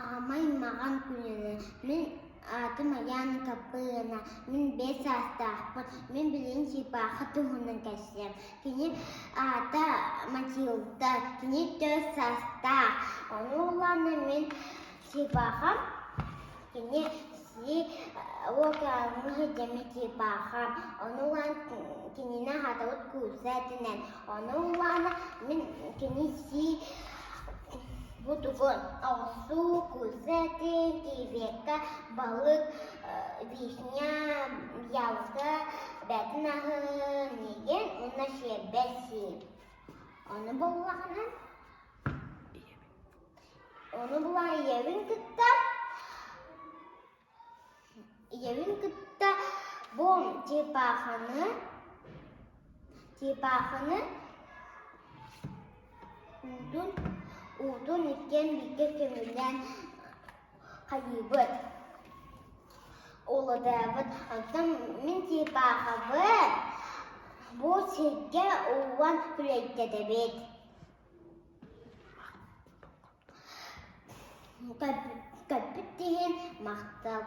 Аҕамай маҕан күнүнэн мин аатым Айаана Каппыына, мин биэс саастаахпын, мин билигин Чыпаахы туһунан кэпсиэм. Кини аата Матилда, кини төрт саастаах. Ону улаана мин Чыпаахам, кини си уокааҥҥа сылдьаммыт Чыпаахам. Ону улаан кинини аһатабыт куурса этинэн. Ону улаана мин кини си Бу тугун оҕурсуу, куурса этин, креветка, балык, вишня, яблоко, бээтин аһын миигин уонна щербет сиир. Ону буллаҕына, ону булан ийэбин кытта Ийэбин кытта бу черепаханы черепаханы уутун уутун иккиэн бииргэ көмүлээн хайыыбыт олодообут. Оттон мин черепахабын бу сиргэ ууган күлэйдэтэбит. Көрбүт иһин махтал.